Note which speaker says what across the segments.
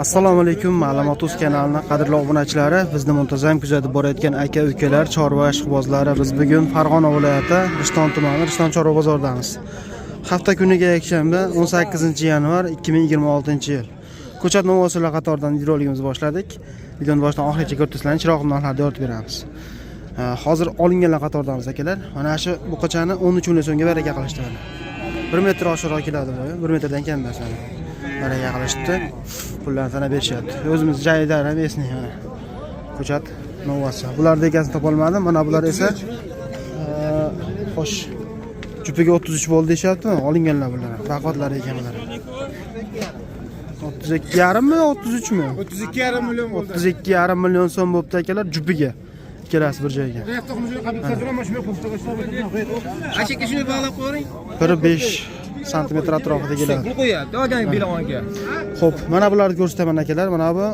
Speaker 1: Assalomu alaykum, Ma'lumot.uz kanalini qadrli obunachilari, bizni muntazam kuzatib borayotgan aka ukalar, chorva ishqibozlari. Biz bugun Farg'ona viloyati Rishton tumani Rishton chorva bozoridamiz. Hafta kuniga yakshanba, 18 yanvar 2026 yil. Ko'chat novvoslar qatoridan videoligimizni boshladik. Videoni boshidan oxirigacha ko'rib tursangiz, chiroqli narxlarni yoritib beramiz. Hozir olinganlar qatoridamiz, akalar. Mana shu buqachani 13 million so'mga baraka qilishdi mana. 1 metr oshiqroq keladi bu, 1 metrdan kam emas mana. Baraka qilishdi. Pullarni sanab berishyapti. O'zimiz joyidan ham esni mana. Ko'chat novvosi. Bularni egasini topolmadim. Mana bular esa xo'sh, jupiga 33 bo'ldi deyishyapti. Olinganlar bular. Baquvvatlari ekan bular. 32 yarimmi, 33 mi?
Speaker 2: 32,5 million bo'ldi.
Speaker 1: 32,5 million so'm bo'pti, akalar, jupiga. Ikkalasi bir joyga.
Speaker 3: Ashaka shuni bog'lab qo'ying.
Speaker 1: Biri 5 santimetr atrofida keladi.
Speaker 3: Pul qo'yapti, odam belog'onga.
Speaker 1: Xo'p, mana bularni ko'rsataman, akalar. Mana bu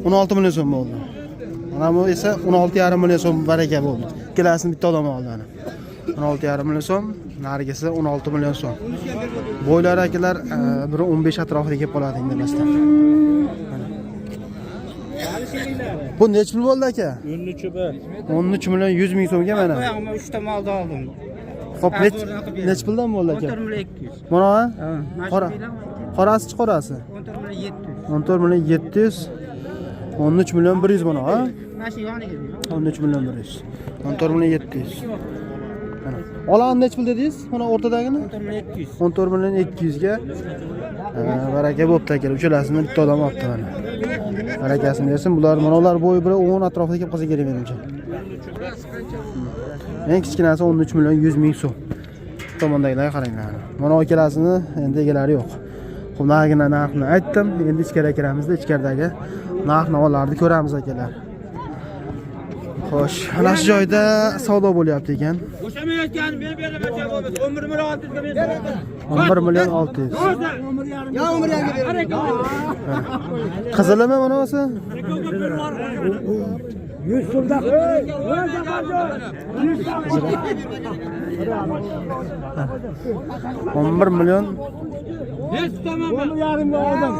Speaker 1: 16 million so'm bo'ldi. Mana bu esa 16,5 million so'm baraka bo'ldi. Ikkalasini bitta odam oldi mana. 16,5 million so'm, narigisi 16 million so'm. Bo'ylari, akalar, biri 15 atrofida kelib qoladi indamasdan. Mana. Bu nechi pul bo'ldi, aka?
Speaker 2: 13 bir.
Speaker 1: 13 million 100 ming so'mga mana.
Speaker 3: Oyog'imga 3 ta molni oldim.
Speaker 1: Xo'p, nechi puldan bo'ldi, aka?
Speaker 3: 14 million 200.
Speaker 1: Mana
Speaker 3: Ha, mana shu
Speaker 1: Qora. Qorasichi, qorasi?
Speaker 3: 14 million 700.
Speaker 1: 14 million 700. 13 million 100 mana, ha?
Speaker 3: Mana shu yoniga.
Speaker 1: 13 million 100. 14 million 700. Mana. Olani nechi pul dedingiz? Mana o'rtadagini?
Speaker 3: 14 million 200.
Speaker 1: 14 million 200 ga. Baraka bo'pti, akalar. Uchalasini bitta odam olibdi mana. Barakasini bersin. Bular mana ular bo'yi biri 10 atrofida kelib qolsa kerak menimcha. Eng kichkinasi 13 million 100 ming so'm. Bu tomondagilarga qaranglar. Mana ikkalasini endi egalari yo'q. Xo'p, narigini narxini aytdim. Endi ichkariga kiramizda, ichkaridagi narx navolarni ko'ramiz, akalar. Xo'sh, mana shu joyda savdo bo'lyapti ekan.
Speaker 3: Bo'shamayotgan berib beraman, bo'lmasa 11 million 600 ga berib.
Speaker 1: 11 million 600.
Speaker 3: Ya 11 yarimga berib.
Speaker 1: Qizilimi bunisi?
Speaker 2: 100 so'mda. 100.
Speaker 1: 11 million
Speaker 3: Hech tutaman.
Speaker 2: Yarimga oldim.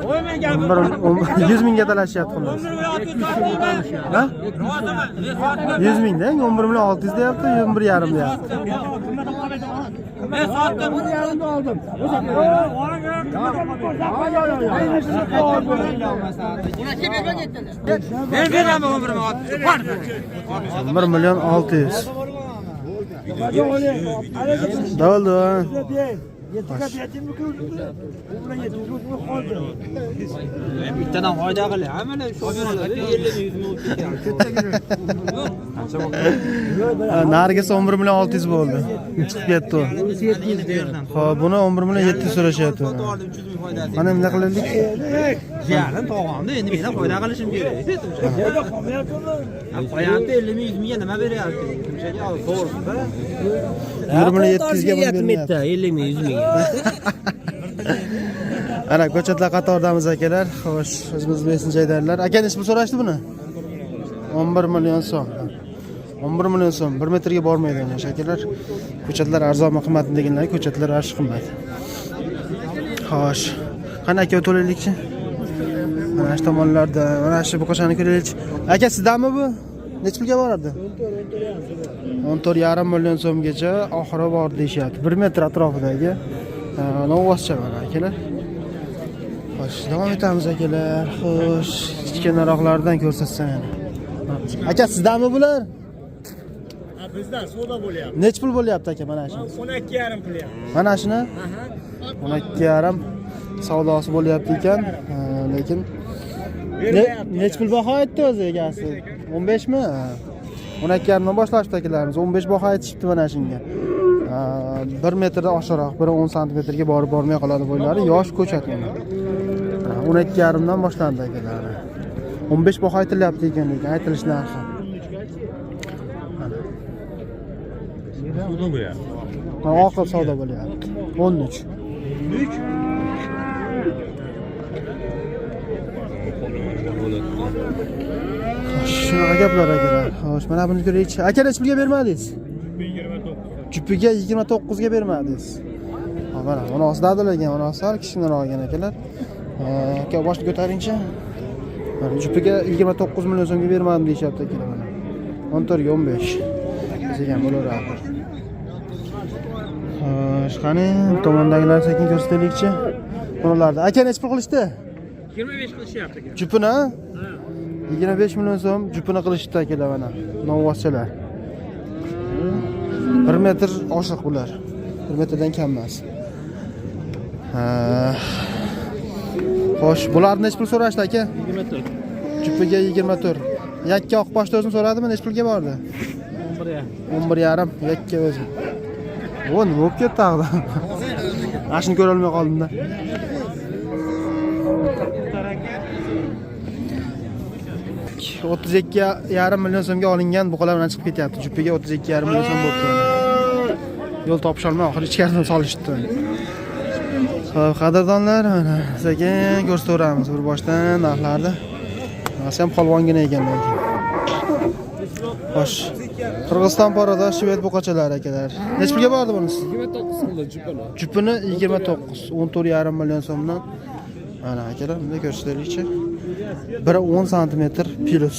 Speaker 3: Qo'ymang.
Speaker 1: 11 100 mingga talashyapti xullas.
Speaker 3: 11 million 600 sotdingmi?
Speaker 1: Ha?
Speaker 3: Roziman. Ne sotdim?
Speaker 1: 100 mingda, 11 million 600 deyapti, 11 yarim deyapti.
Speaker 3: Ne sotdim?
Speaker 2: Yarimga oldim.
Speaker 3: Men beraman 11 million 600. Bor.
Speaker 1: 11 million 600. Bo'ldi. Ha.
Speaker 3: Bittadan foyda qilay. Mana shu 50 ming 100 ming
Speaker 1: Ha, narigisi 11 million 600 bo'ldi. Chiqib ketdi u. Xo'p, buni 11 million 700 so'rashyapti. Mana nima qilaylik?
Speaker 3: Yarim tog'amda endi men ham foyda qilishim kerak. Qo'yapti 50 ming 100 mingga nima beryapti? Tumshaga to'g'risi.
Speaker 1: 1 million 700 ga buni bermayapti.
Speaker 3: 50 ming 100 mingga.
Speaker 1: Ana ko'chatlar qatoridamiz, akalar. Xo'sh, o'zimiz beshinchi joydagilar. Aka, nechi pul so'rashdi buni? 11 million so'm. 11 million so'm. 1 metrga bormaydi mana shu, akalar. Ko'chatlar arzonmi qimmatmi deganlar, ko'chatlar arshi qimmat. Xo'sh. Qani, aka, to'laylikchi? Mana shu tomonlarda, mana shu buqachani ko'raylikchi. Aka, sizdanmi bu? Nechi pulga boradi? 14,5 million so'mgacha oxiri bor deyishyapti. 1 metr atrofidagi novvoscha mana, akalar. Xo'sh, davom etamiz, akalar. Xo'sh, kichkinaroqlardan ko'rsatsam yana. Aka, sizdanmi bular?
Speaker 2: Bizdan savdo bo'lyapti.
Speaker 1: Nechi pul bo'lyapti, aka, mana shu?
Speaker 2: 12,5 qilyapti.
Speaker 1: Mana shuni? 12,5 savdosi bo'lyapti ekan, lekin nechi pul baho aytdi o'zi egasi? 15 mi? 12,5 dan boshlashdi akalarimiz. 15 baho aytishibdi mana shunga. 1 metrdan oshiqroq, biri 10 santimetrga borib bormay qoladi bo'ylari. Yosh ko'chat mana. 12,5 dan boshlandi, akalar. 15 baho aytilyapti ekan, lekin aytilish narxi. Mana. Mana oqil savdo bo'lyapti. 13. Xo'sh, shunaqa gaplar, akalar. Xo'sh, mana buni ko'raylik. Aka, nechi pulga bermadingiz? Jupiga 29 ga bermadingiz. Ha, mana, bunisi dadil ekan, bunisi sal kichkinaroq ekan, akalar. Aka, boshni ko'taringchi. Mana jupiga 29 million so'mga bermadim deyishyapti akalar mana. 14 ga 15. Desak ham bo'laveradi. Xo'sh, qani bu tomondagilar sekin ko'rsataylikchi. Bularni. Aka, necha pul qilishdi?
Speaker 3: 25 qilishyapti aka.
Speaker 1: Jupini? Ha? 25 million so'm jupini qilishdi akalar mana. Novvoschalar. 1 metr oshiq bular. 1 metrdan kam emas. Ha. Xo'sh, bularni necha pul so'rashdi aka?
Speaker 3: 24.
Speaker 1: Jupiga 24. Yakka oqboshni o'zini so'radimi? Necha pulga bordi?
Speaker 3: 11.
Speaker 1: 11,5 yakka o'zi. O, nima bo'lib ketdi ag'da? Mana shuni ko'ra olmay qoldim-da. 32,5 million so'mga olingan buqalar bilan chiqib ketyapti. Jupiga 32,5 million so'm bo'libdi. Yo'l topisholmay oxiri ichkaridan solishdi. Xo'p, qadrdonlar, mana sekin ko'rsataveramiz bir boshdan narxlarni. Hammasi ham polvongina ekan lekin. Xo'sh. Qirg'iziston poroda shved buqachalari akalar. Necha pulga bordi bunisi?
Speaker 3: 29 qildi jupini.
Speaker 1: Jupini 29, 14,5 million so'mdan. Mana akalar, bunday ko'rsataylikchi. Biri 10 santimetr plus.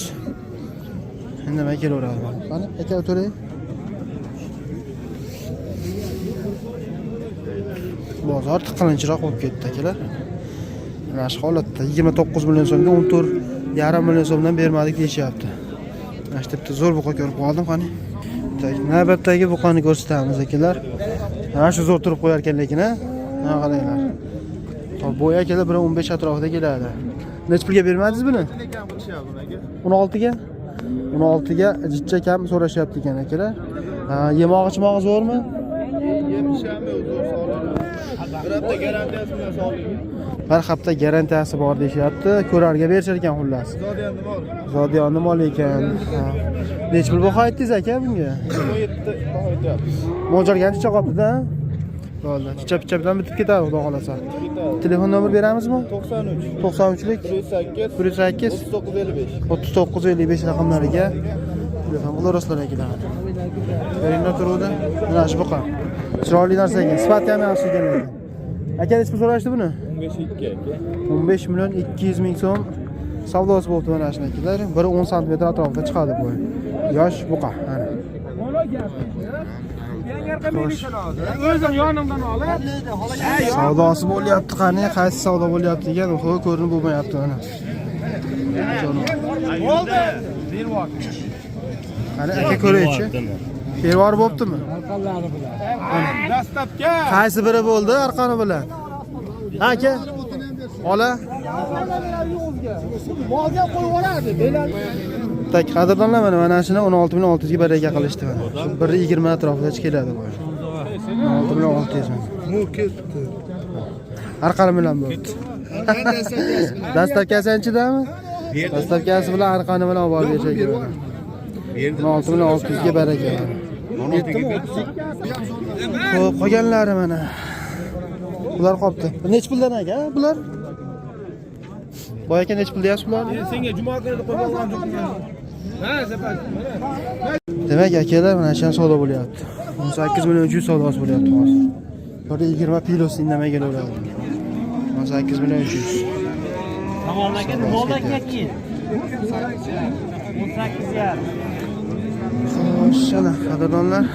Speaker 1: Indamay kelaveradi mana. Qani, aka o'tiring. Bozor tiqilinchroq bo'lib ketdi akalar. Mana shu holatda 29 million so'mga 14,5 million so'mdan bermadik deyishyapti. Mana shu bitta zo'r buqa ko'rib qoldim, qani. Tak, navbatdagi buqani ko'rsatamiz akalar. Mana shu zo'r turib qo'yar ekan lekin, ha? Ha, qaranglar. Hop, bo'yi akalar 1.15 atrofida keladi. Necha pulga bermadingiz buni? 16 ga? 16 ga jichcha kam so'rashyapti ekan akalar. Ha, yemog'i ichmog'i zo'rmi? Bir hafta garantiyasi bor deyishyapti. Ko'rarga berishar ekan xullas. Zodiyonni mol ekan. Ha. Necha pul baho aytdingiz aka bunga?
Speaker 2: 17 baho aytyapmiz.
Speaker 1: Mo'ljalgan chicha qolibdi-da. Bo'ldi. Chicha picha bilan bitib ketadi, xudo xolasa. Telefon nomer beramizmi?
Speaker 2: 93
Speaker 1: 93lik
Speaker 2: 108
Speaker 1: 108
Speaker 2: 39 55.
Speaker 1: 39 55 raqamlariga telefon qilaverasizlar akalar. Beringlar turuvdi. Mana shu buqa. Chiroyli narsa ekan, sifati ham yaxshi ekan lekin. Aka, necha pul so'rashdi buni?
Speaker 2: 15 2 aka.
Speaker 1: 15 million 200 ming so'm savdosi bo'libdi mana shunakilar. Biri 10 santimetr atrofida chiqadi bu. Yosh buqa, mana. Xo'sh.
Speaker 2: O'zim yonimdan olib.
Speaker 1: Savdosi bo'lyapti, qani qaysi savdo bo'lyapti degan, oho, ko'rinib bo'lmayapti mana.
Speaker 2: Bo'ldi.
Speaker 1: Qani aka ko'raychi. Bervor bo'ptimi?
Speaker 2: Dastlabki
Speaker 1: Qaysi biri bo'ldi arqoni bilan? Ha aka? Ola.
Speaker 2: molga qo'yib yuboradi.
Speaker 1: Tak, qadrdonlar, mana mana shuni 16 million 600 ga baraka qilishdi mana. Shu 1.20 atrofida keladi bu. 16 million 600 ming.
Speaker 2: Mu ketdi.
Speaker 1: Arqoni bilan bo'ldi. Dastlabkasi anchidami? Dastlabkasi bilan arqoni bilan olib borib berishak kerak. 16 million 600 ga baraka. Xo'p, qolganlari mana. Bular qolibdi. Necha puldan aka bular? Boy aka necha pul deyapsiz bularni?
Speaker 2: Senga juma kuni qo'yib olgan jo'qman. Ha, zapad.
Speaker 1: Demak, akalar, mana shu ham savdo bo'lyapti. 18 million 300 savdosi bo'lyapti hozir. 1.20 plus indamay kelaveradi. 18 million 300.
Speaker 3: Tamom aka, nima keyin? 18,5.
Speaker 1: Xo'sh, ana qadrdonlar.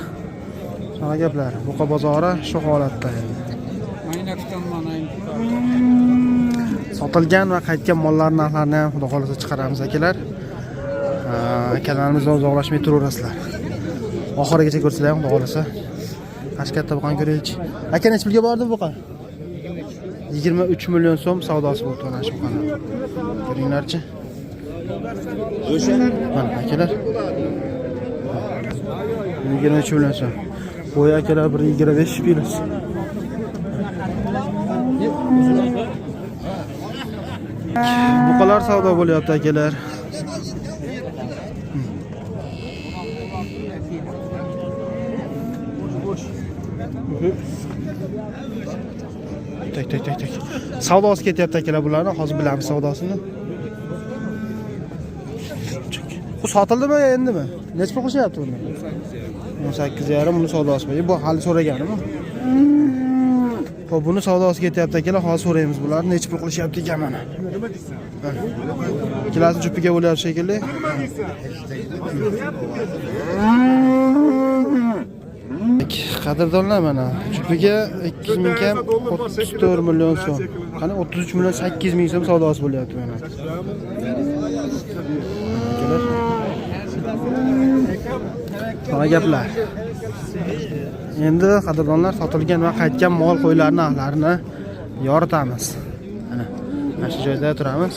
Speaker 1: Shunaqa gaplar. Buqa bozori shu holatda endi. Sotilgan va qaytgan mollar narxlarini ham xudo xolasa chiqaramiz akalar. Kanalimizdan uzoqlashmay turaverasizlar. Oxirigacha ko'rsanglar ham xudo xolasa. Qancha katta buqani ko'raylik. Aka, necha pulga bordi buqa? 23 million so'm savdosi bo'ldi mana shu buqani. Ko'ringlarchi. Mana akalar. 23 million so'm. Bo'yi akalar 1.25 plus. Buqalar savdo bo'lyapti akalar. Tak tak tak tak. Savdosi ketyapti akalar bularni, hozir bilamiz savdosini. Bu sotildimi endimi? Necha pul qilishyapti buni? 18,5 buni savdosi. Bu hali so'raganimi? Xo'p, buni savdosi ketyapti akalar, hozir so'raymiz bularni necha pul qilishyapti ekan mana. Ikkalasi jupiga bo'lyapti shekilli. Qadrdonlar, mana jupiga 200 ming kam 34 million so'm. Qani 33 million 800 ming so'm savdosi bo'lyapti mana. Akalar. Mana gaplar. Endi qadrdonlar, sotilgan va qaytgan mol qo'ylarni narxlarini yoritamiz. Mana shu joyda turamiz.